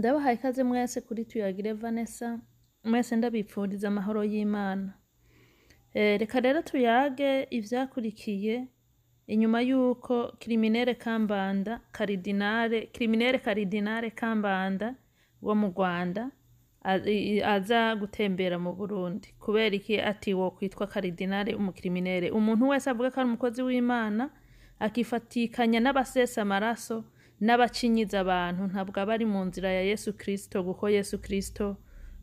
Ndabahaye ikaze mwese kuri Tuyagire Vanessa, mwese ndabipfuriza amahoro y'Imana. Reka rero tuyage ivyakurikiye inyuma y'uko Criminel Kambanda, Karidinale, Criminel Karidinale Kambanda wo mu Rwanda aza gutembera mu Burundi. Kubera iki ati wo kwitwa Karidinale umucriminel? Umuntu wese avuga ko ari umukozi w'Imana akifatikanya n'abasesa amaraso n'abacinyiza abantu ntabwo aba ari mu nzira ya Yesu Kristo, kuko Yesu Kristo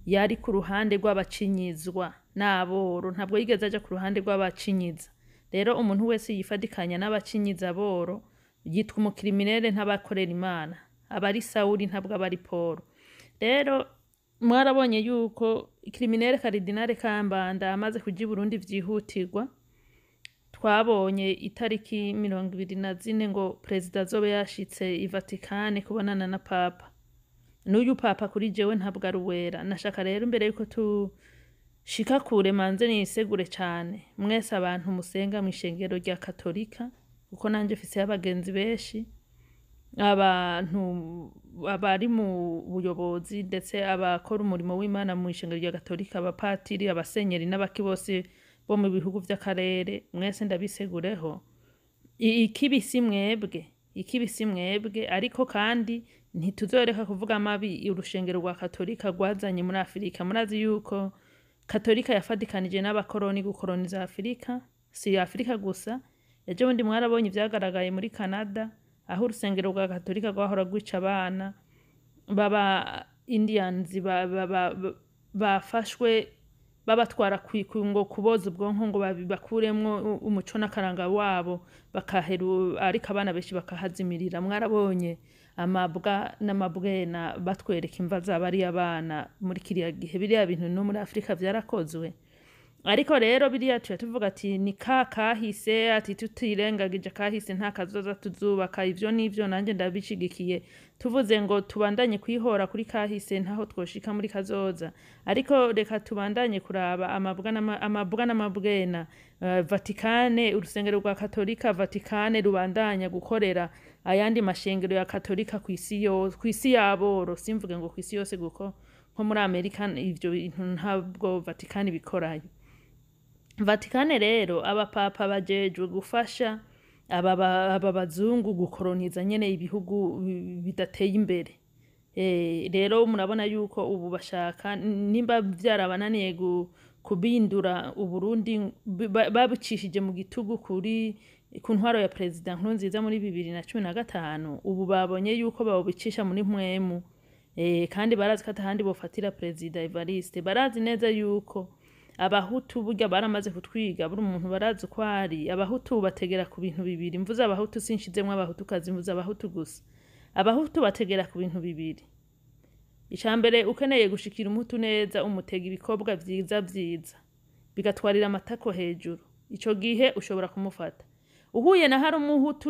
yari ku ruhande rw'abacinyizwa n'aboro, ntabwo yigeze aja ku ruhande rw'abacinyiza. Rero umuntu wese yifatikanya n'abacinyiza aboro yitwa umucriminel, ntabakorera Imana, aba ari Sawuli, ntabwo aba ari Paul. Rero mwarabonye yuko Criminel Karidinale Kambanda amaze kuja i Burundi vyihutirwa. Twabonye itariki 24 ngo perezida azobe yashitse i Vatikane kubonana na Papa. N'uyu Papa kuri jewe ntabwo ari uwera. Nashaka rero imbere yuko tushika kure manze nisegure cane mwese abantu musenga mw'ishengero rya Katolika, kuko nanje mfiseyo abagenzi benshi, abantu abari mu buyobozi ndetse abakora umurimo w'Imana mw'ishengero rya Katolika, abapatiri, abasenyeri n'abaki bose bo mu bihugu vy'akarere, mwese ndabisegureho. Ikibi si mwebwe, ikibi si mwebwe, ariko kandi ntituzoreka kuvuga amabi urushengero rwa Katolika rwazanye muri Afirika. Murazi yuko Katolika yafadikanije n'abakoroni gukoroniza Afirika, si Afirika gusa. Ejo bundi mwarabonye ivyagaragaye muri Canada, aho urusengero rwa Katolika rwahora rwica abana baba Indians bafashwe babatwara ngo kuboza ubwonko ngo bakuremwo umuco n'akaranga wabo, bakaheru, ariko abana benshi bakahazimirira. Mwarabonye amabwa n'amabwena batwereka imva z'abariya abana muri kiriya gihe. Biriya bintu no muri Afurika vyarakozwe. Ariko rero biriya tuya tuvuga ati ni ka kahise, ati tutirengagije kahise nta kazoza tuzubaka. Ivyo n'ivyo nanje ndabishigikiye. Tuvuze ngo tubandanye kwihora kuri kahise ntaho twoshika muri kazoza, ariko reka tubandanye kuraba amabwa n'amabwena. Vatikane, urusengero rwa Katolika Vatikane rubandanya gukorera ayandi mashengero ya Katolika kw'isi yose, kw'isi y'aboro, simvuge ngo kw'isi yose kuko nko muri Amerika ivyo bintu ntabwo Vatikane bikorayo. Vatikane rero abapapa bajejwe gufasha aba bazungu gukoroniza nyene ibihugu bidateye imbere. Rero murabona yuko ubu bashaka, nimba vyarabananiye kubindura Uburundi babicishije mu gitugu kuri ku ntwaro ya Perezida Nkurunziza muri 2015, ubu babonye yuko babicisha muri mpwemu. Kandi barazi ko atahandi bofatira Perezida Evariste. Barazi neza yuko abahutu burya baramaze kutwiga, buri umuntu barazi uko ari. Abahutu bategera ku bintu bibiri. Mvuze abahutu sinshizemwo abahutukazi, mvuze abahutu gusa. Abahutu bategera ku bintu bibiri. Ica mbere, ukeneye gushikira umuhutu neza umutega ibikobwa vyiza vyiza bigatwarira amatako hejuru, ico gihe ushobora kumufata. Uhuye na hari umuhutu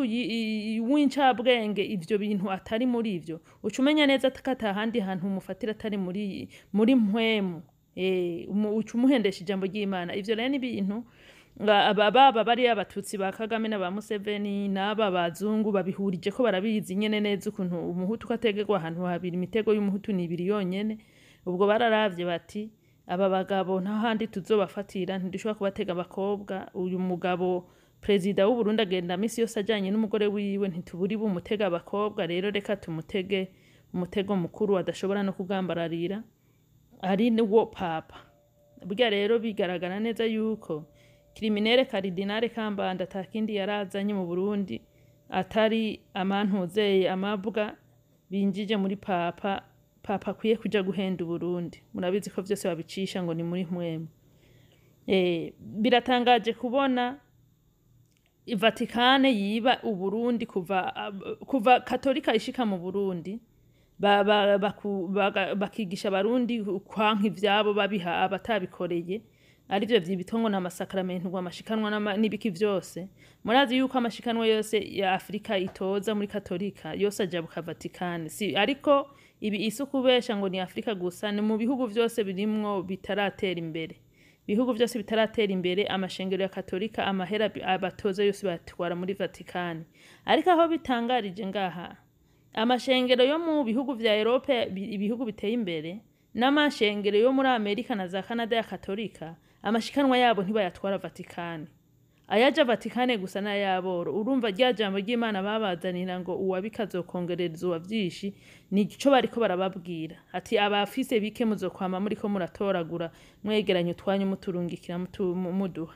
w'incabwenge ivyo bintu atari muri ivyo, uca umenya neza ko atahandi hantu umufatira atari muri mpwemu. Uca umuhendesha ijambo ry'Imana. Ivyo rero ni ibintu baba bariya abatutsi ba Kagame na ba Museveni n'aba bazungu babihurije ko barabizi nyene neza ukuntu umuhutu ko ategerwa ahantu habiri. Imitego y'umuhutu ni ibiri yonyene. Ubwo bararavye bati aba bagabo nta handi tuzobafatira, ntidushobora kubatega abakobwa. Uyu mugabo perezida w'u Burundi agenda misi yose ajanye n'umugore wiwe, ntituburi bumutega abakobwa. Rero reka tumutege umutego mukuru adashobora no kugambararira, ari wo Papa. Burya rero bigaragara neza yuko Criminel Karidinale Kambanda atakindi yarazanye mu Burundi atari amantuzeye amabwa binjije muri Papa. Papa akwiye kuja guhenda Uburundi. Murabizi ko vyose babicisha ngo ni muri mpwemu. Biratangaje kubona Vatikane yiba Uburundi kuva Katolika ishika mu Burundi, bakigisha abarundi kwanka ivyabo babiha abatabikoreye, arivyo vy'ibitongo n'amasakramentu ngo amashikanwa n'ibiki vyose. Murazi yuko amashikanwa yose ya Afrika itoza muri Katolika yose ajabuka Vatikane. Si ariko ibi isi kubesha ngo ni Afrika gusa, ni mu bihugu vyose birimwo bitaratera imbere. Ibihugu vyose bitaratera imbere, amashengero ya Katolika amahera abatoza yose batwara muri Vatikane. Ariko aho bitangarije ngaha Amashengero yo mu bihugu vya Europe, ibihugu biteye imbere, n'amashengero yo muri Amerika na za Canada ya Katolika, amashikanwa yabo ntibayatwara Vatikani. Ayaja Vatikane gusa n'ayaboro. Urumva rya jambo ry'Imana babazanira ngo uwabika azokongerereza uwavyishi, nico bariko barababwira ati abafise bike muzokwama muriko muratoragura, mwegeranya utwanyu, muturungikira, muduha.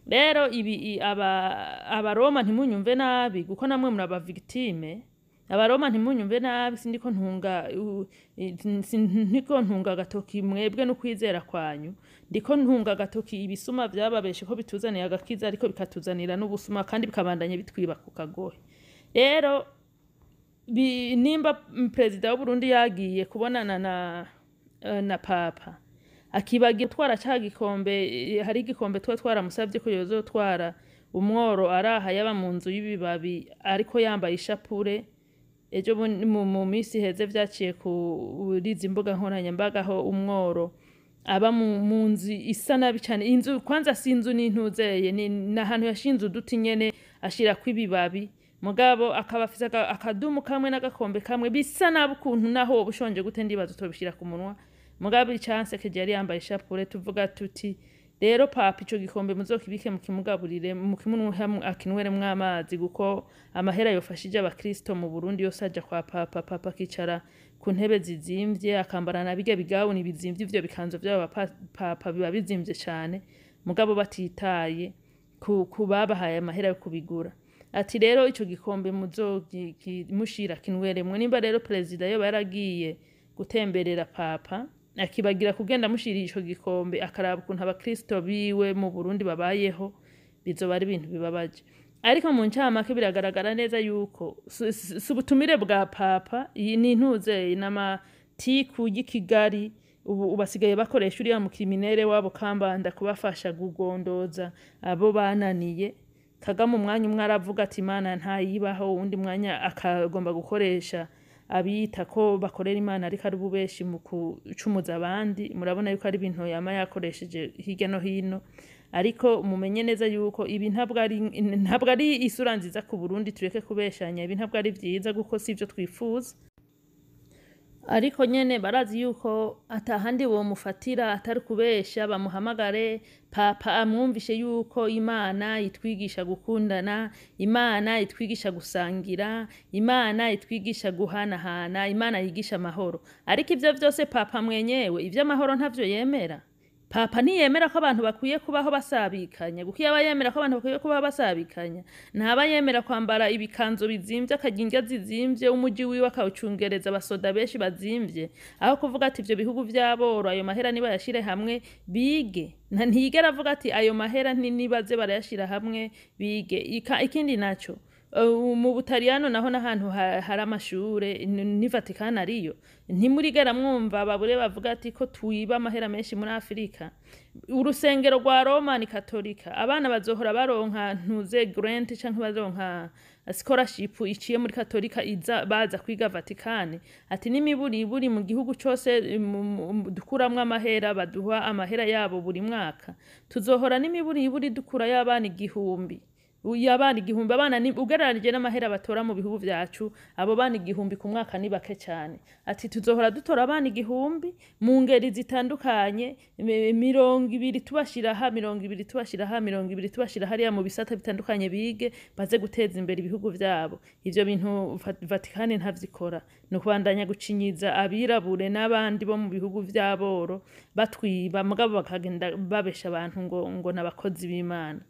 Rero ibi Abaroma ntimunyumve nabi, kuko namwe muri aba victime. Abaroma ntimunyumve nabi, sindiko ntunga ndiko ntunga agatoki mwebwe n'ukwizera kwanyu, ndiko ntunga agatoki ibisuma vyababeshe ko bituzaniye agakiza, ariko bikatuzanira n'ubusuma kandi bikabandanya bitwiba ku kagohe. Rero nimba perezida w'Uburundi yagiye kubonana na papa, akibagira gutwara ca gikombe, hari igikombe tuba twaramusavye ko yozotwara umworo araha yaba mu nzu y'ibibabi ariko yambaye ishapure. Ejo mu misi iheze vyaciye kuri izi mbuga nkoranyambaga, aho umworo aba mu nzu isa nabi cane. Inzu kwanza si inzu, n'intuzeye ni ahantu yashinze uduti nyene ashirako ibibabi, mugabo akaba afise akadumu kamwe n'agakombe kamwe bisa nabi ukuntu naho woba ushonje gute ndibaza utobishira ku munwa. Mugabo icansekeje yari yambaye ishapure. Tuvuga tuti rero papa, ico gikombe muzokibike, mukimugaburire, mukimunwe akinweremwo amazi, kuko amahera yofashije abakristo mu Burundi yose aja kwa papa. Papa akicara ku ntebe zizimvye, akambara na birya bigawuni bizimvye, ivyo bikanzu vy'aba papa biba bizimvye cane, mugabo batitaye ku babahaye amahera yo kubigura. Ati rero ico gikombe muzomushira kinweremwo. Nimba rero perezida yoba yaragiye gutemberera papa, akibagira kugenda amushiriye ico gikombe, akaraba ukuntu abakristo biwe mu Burundi babayeho, bizoba ari ibintu bibabaje. Ariko mu ncamake biragaragara neza yuko si ubutumire bwa papa, iyi ni intuze n'amatiku y'i Kigali. Ubu basigaye bakoresha uriya mukriminere wabo Kambanda kubafasha kugondoza abo bananiye. Kagame umwanya umwe aravuga ati Imana ntayibaho, uwundi mwanya akagomba gukoresha abiyita ko bakorera Imana ariko ari ububeshi mu gucumuza abandi. Murabona yuko ari ibintu yama yakoresheje hirya no hino. Ariko mumenye neza yuko ibi ntabwo ari isura nziza ku Burundi. Tureke kubeshanya, ibi ntabwo ari vyiza kuko si ivyo twifuza. Ariko nyene barazi yuko atahandi bomufatira atari kubesha. Bamuhamagare papa amwumvishe yuko Imana itwigisha gukundana, Imana itwigisha gusangira, Imana itwigisha guhanahana, Imana yigisha amahoro. Ariko ivyo vyose papa mwenyewe ivy'amahoro ntavyo yemera. Papa ntiyemera ko abantu bakwiye kubaho basabikanya, kuko iyo aba yemera ko abantu bakwiye kubaho basabikanya, ntaba yemera kwambara ibikanzu bizimvye, akarya indya zizimvye, umuji wiwe akawucungereza abasoda benshi bazimvye, aho kuvuga ati ivyo bihugu vy'aboro ayo mahera nibayashire hamwe bige. Ntiyigera avuga ati ayo mahera nibaze barayashira hamwe bige. Ikindi naco, mu Butaliyano naho n'ahantu hari amashure, ni Vatikani ariyo, ntimurigera mwumva babure bavuga ati ko twiba amahera menshi muri Afurika. Urusengero rwa Roma ni Katolika, abana bazohora baronka ntuze grant canke baronka scholarship iciye muri Katolika iza baza kwiga Vatikani. Ati n'imiburiburi mu gihugu cose dukuramwo amahera, baduha amahera yabo buri mwaka, tuzohora n'imiburiburi dukura y'abana 1000, abana 1000. Abana ni ugereranije n'amahera batora mu bihugu vyacu, abo bana 1000 ku mwaka ni bake cyane. Ati tuzohora dutora abana 1000 mu ngeri zitandukanye, 20 tubashira aha, 20 tubashira aha, 20 tubashira hariya, mu bisata bitandukanye, bige baze guteza imbere ibihugu vyabo. Ivyo bintu Vatikani ntavyikora, ni ukubandanya gucinyiza abirabure n'abandi bo mu bihugu vy'aboro, batwiba, mugabo bakagenda babesha abantu ngo n'abakozi b'Imana.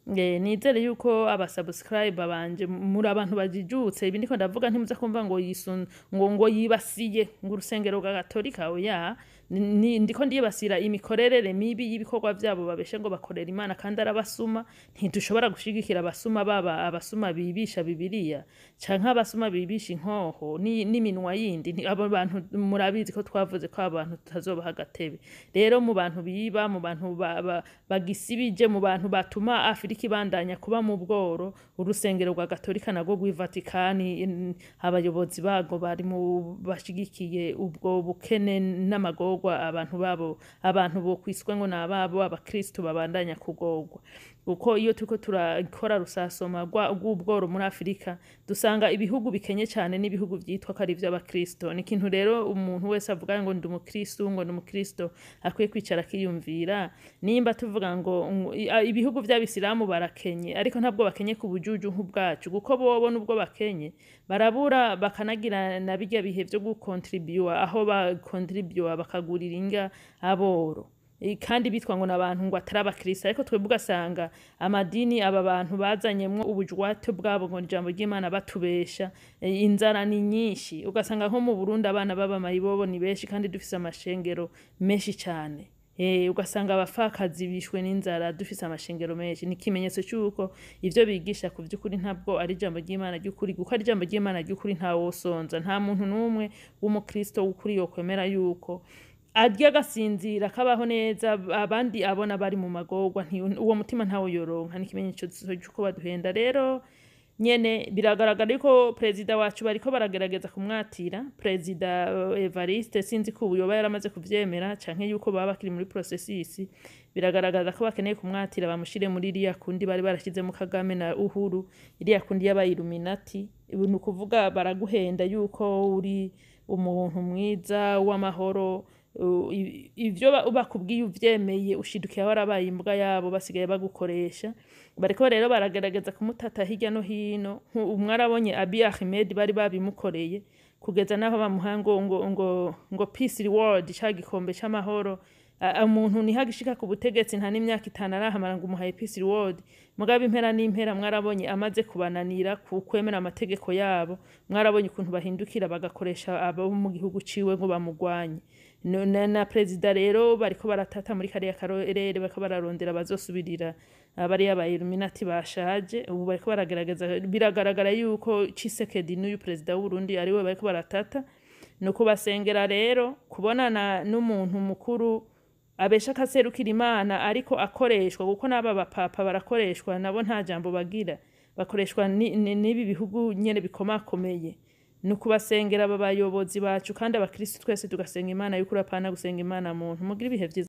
Nizere yuko abasubscribe banje muri abantu bajijutse. Ibi ndiko ndavuga ntimuza kumva ngo yisun ngo yibasiye ngo urusengero rwa Gatolika. Oya, ndiko ndibasira imikorerere mibi y'ibikorwa vyabo babeshe ngo bakorera Imana kandi arabasuma. Ntidushobora gushigikira abasuma, baba abasuma bibisha Bibiliya canke abasuma bibisha inkoho n'iminwa yindi. Abo bantu murabizi ko twavuze ko abantu tutazobaha agatebe. Rero mu bantu biba, mu bantu bagisibije, mu bantu batuma Afurika ibandanya kuba mu bworo, urusengero rwa Gatolika narwo rw'i Vatikani, abayobozi bago bari mu bashigikiye ubwo bukene n'amagorwa abantu babo, abantu bo kwiswe ngo nababo abakristo babandanya kugorwa. Kuko iyo turiko turakora rusasoma rw'ubworo muri Afurika, dusanga ibihugu bikenye cyane n'ibihugu vyitwa ko ari ivy'abakristo. Ni ikintu rero umuntu wese avuga ngo ndi umukristo, ngo ndi umukristo, akwiye kwicara akiyumvira. Nimba tuvuga ngo ibihugu vy'abisilamu barakenye, ariko ntabwo bakenye ku bujuju nk'ubwacu, kuko bobo nubwo bakenye barabura bakanagira na birya bihe vyo gukontribuwa, aho bakontribuwa bakagurira indya aboro. Kandi bitwa ngo n'abantu ngo atari abakristo, ariko twebwe ugasanga amadini aba bantu bazanyemwo ubujwate bwabo ngo ijambo ry'Imana batubesha. Inzara ni nyinshi, ugasanga nko mu Burundi abana b'abamayibobo ni benshi kandi dufise amashengero menshi cane. Ugasanga abapfakazi bishwe n'inzara dufise amashengero menshi. Ni ikimenyetso c'uko ivyo bigisha ku vy'ukuri ntabwo ari ijambo ry'Imana ry'ukuri, kuko ari ijambo ry'Imana ry'ukuri ntawosonza. Nta muntu n'umwe w'umukristo w'ukuri yokwemera yuko arya agasinzira akabaho neza, abandi abona bari mu magorwa, uwo mutima ntawo yoronka. Ni ikimenyetso c'uko baduhenda. Rero nyene biragaragara yuko perezida wacu bariko baragerageza kumwatira, perezida Evariste. Sinzi ko ubu yoba yaramaze kuvyemera canke yuko baba bakiri muri processus. Biragaragaza ko bakeneye kumwatira, bamushire muri iriya kundi bari barashizemo Kagame na Uhuru, iriya kundi y'aba Illuminati. Ubu ni ukuvuga baraguhenda yuko uri umuntu mwiza w'amahoro, ivyo bakubwiye uvyemeye, ushidukiye warabaye imbwa yabo, basigaye bagukoresha. Bariko rero baragerageza kumutata hirya no hino. Mwarabonye Abiy Ahmed bari babimukoreye kugeza naho bamuha ngo peace reward, ca gikombe c'amahoro. Umuntu niho agishika ku butegetsi, nta n'imyaka 5 arahamara, ngo umuhaye peace reward. Mugabo impera n'impera mwarabonye amaze kubananira ku kwemera amategeko yabo, mwarabonye ukuntu bahindukira bagakoresha abo mu gihugu ciwe ngo bamugwanye. Na perezida rero bariko baratata muri kariya karere, bariko bararondera abazosubirira bariya ba Illuminati bashaje. Ubu bariko baragerageza, biragaragara yuko Tshisekedi n'uyu perezida w'u Burundi ariwe bariko baratata. Ni ukubasengera rero. Kubonana n'umuntu mukuru abesha akaserukira Imana ariko akoreshwa, kuko n'aba bapapa barakoreshwa nabo, nta jambo bagira, bakoreshwa n'ibi bihugu nyene bikomakomeye. Ni ukubasengera aba bayobozi bacu, kandi abakristu twese tugasenga Imana y'ukuri, apana gusenga imana muntu. Mugire ibihe vyiza.